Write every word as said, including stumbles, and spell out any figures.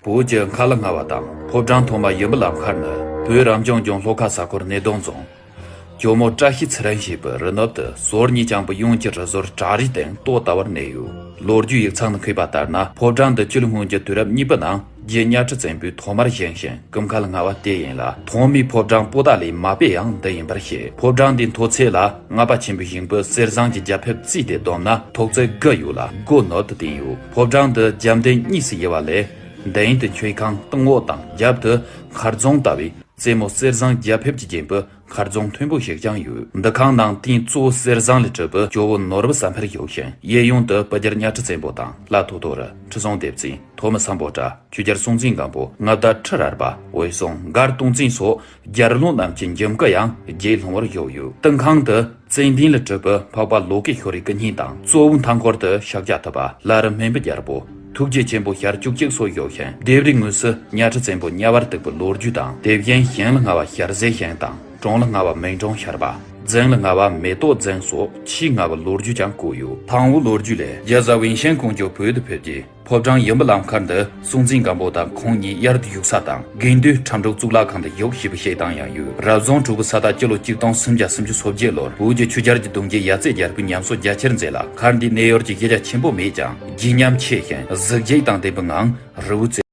བོད་ཀྱི་མཁའ་ལི་མངའ་བ་དང་ཕོ་བྲང་ཐོག་མ་ཡུམ་བུ་ལམ་ཁར་ནི་བོད་རབ་འབྱམས་ལྗོངས་ལྷོ་ཁ་ས་ཁུལ་སྣེ་གདོང་རྫོང་། ཇོ་མོ་བཀྲ་ཤིས་ཚེ་རིང་ཞེས་པའི་རི་ནུབ་ཏུ་ཟོར་གཉིས་ཀྱང་པོ་ཡོངས་ཀྱི་རི་ཟོར་བྲག་རིའི་སྟེང་ལྟོ་ལྟ་བུར་གནས་ཡོད། ལོ་རྒྱུས་ཡིག་ཚང་ནས་མཁས་པ་ལྟར་ན། ཕོ་བྲང་འདི་སྤྱི་ལོ་སྔོན་གྱི་དུས་རབས་གཉིས་པའི་ནང་རྗེ་གཉའ་ཁྲི་བཙན་པོས་ཐོག་མར་བཞེངས་ཤིང་སྐུ་མཁའ་ལ་མངའ་བ་དེ་ཡིན་ལ། ཐོག་མའི་ཕོ་བྲང་པོ་ཏཱ་ལའི་མ་པའི་ཡང་འདི་ཡིན་པར་བཤད། ཕོ་བྲང་འདིའི་མཐོ་ཚད་ལ་ལྔ་པ་ཆེན་པོའི་ཞིང་བུ་གསེར་ཟངས་ཀྱི་རྒྱ་ཕིབས་བརྩིས་ཏེ་བསྡོམས་ན་ཐོག་བརྩེགས་དགུ་ཡོད་ལ་སྒོ་ནོར་དུ་བསྟན་ཡོད། ཕོ་བྲང་འདི་རྒྱབ་མདུན་གཉིས་སུ་དབྱེ་བ་ལས། མདུན་དུ་མཆོད་ཁང་སྟེང་འོག་དང་རྒྱབ་ཏུ་མཁར་རྫོང་ལྟ་བུའི་རྩེ་མོ་གསེར་ཟངས་རྒྱ་ཕིབས་ཀྱིས་བརྒྱན་པའི་མཁར་རྫོང་མཐོན་པོ་ཞིག་ཀྱང་ཡོད། འདུ་ཁང་ནང་རྟེན་གཙོ་བོ་གསེར་ཟངས་ལས་གྲུབ་པའི་ཇོ་བོ་ནོར་བུ་ཟ་འཕེར་ཡོད་ཞིང་གཡས་གཡོན་དུ་སྤུ་རྒྱལ་གཉའ་ཁྲི་བཙན་པོ་དང་བླ་ཐོ་ཐོ་རི། ཁྲི་སྲོང་ལྡེ་བཙན། ཐོན་མི་སམ་བྷོ་ཊ། ཆོས་རྒྱལ་སྲོང་བཙན་སྒམ་པོ། མངའ་བདག་ཁྲི་རལ་པ། འོད་སྲུང་མགར་སྟོང་བཙན་སོགས་རྒྱལ་བློན་རྣམས་ཀྱི་འཇིམ་སྐུ་ཡང་རྒྱས་ལྷུང་བར་བཞུགས་ཡོད། སྟེང་ཁང་དུ་ཙན་དན་ལས་གྲུབ་པའི་འཕགས་པ་ལོ་ཀེ་ཤྭ་རའི་སྐུ་བརྙན་དང་། གཙོ་བོའི་མཐའ་འཁོར་དུ་ཤཱཀྱ་ཐུབ་པ། བླ་རི་སྨན་པའི་རྒྱལ་པོ། ཐུགས་རྗེ་ཆེན་པོ་ཞལ་བཅུ་གཅིག་སོགས་བཞུགས་ཤིང་། ལྡེབས་རིས་ངོས་སུ་གཉའ་ཁྲི་བཙན་པོ་དམྱལ་བར་སྟེགས་པའི་ལོ་རྒྱུས་དང་། དེ་བཞིན་ཞིང་ལ་མངའ་བ་ཞལ་ཟས་ཞིང་དང་། གྲོང་ལ་མངའ་བ་མིག་འབྲོང་ཤར་བ། རྫིང་ལ་མངའ་བ་མེ་ཏོག་རྫིང་སོགས་ཆེས་སྔ་བའི་ལོ་རྒྱུས་ཀྱང་བཀོད་ཡོད། དང་པོའི་ལོ་རྒྱུས་ལས། རྒྱལ་བཟའ་ཝུན་ཤན་ཀོང་ཇོ་བོད་དུ་ཕེབས་རྗེས། ཕོ་བྲང་ཡུམ་བུ་ལམ་ཁར་འདི་སྲོང་བཙན་སྒམ་པོ་དང་ཁོང་གཉིས་དབྱར་དུ་བཞུགས་ས་དང་། དགུན་དུས་ཁྲ་འབྲུག་གཙུག་ལག་ཁང་དུ་བཞུགས་ཞེས་པའི་བཤད་སྟངས་ཡང་ཡོད། རབ་བཟང་དྲུག་པའི་ས་སྟག་སྤྱི་ལོ་གཅིག་སྟོང་སུམ་བརྒྱ་སུམ་ཅུ་སོ་བརྒྱད་ལོར་བོད་ཀྱི་ཆོས་རྒྱལ་གྱི་གདུང་རྒྱུད་ཡབ་རྩེ་རྒྱལ་པོས་ཉམས་གསོ་རྒྱ་ཆེར་མཛད་ལ། མཁར་འདིའི་གནས་ཡུལ་གྱི་གཞི་རྒྱ་ཆེན་པོ་མེད་ཀྱང་། བརྗིད་ཉམས་ཆེ་ཞིང་གཟི་བརྗིད་དང་ལྡན་པའི་ངང་རི་བོའི་རྩེ།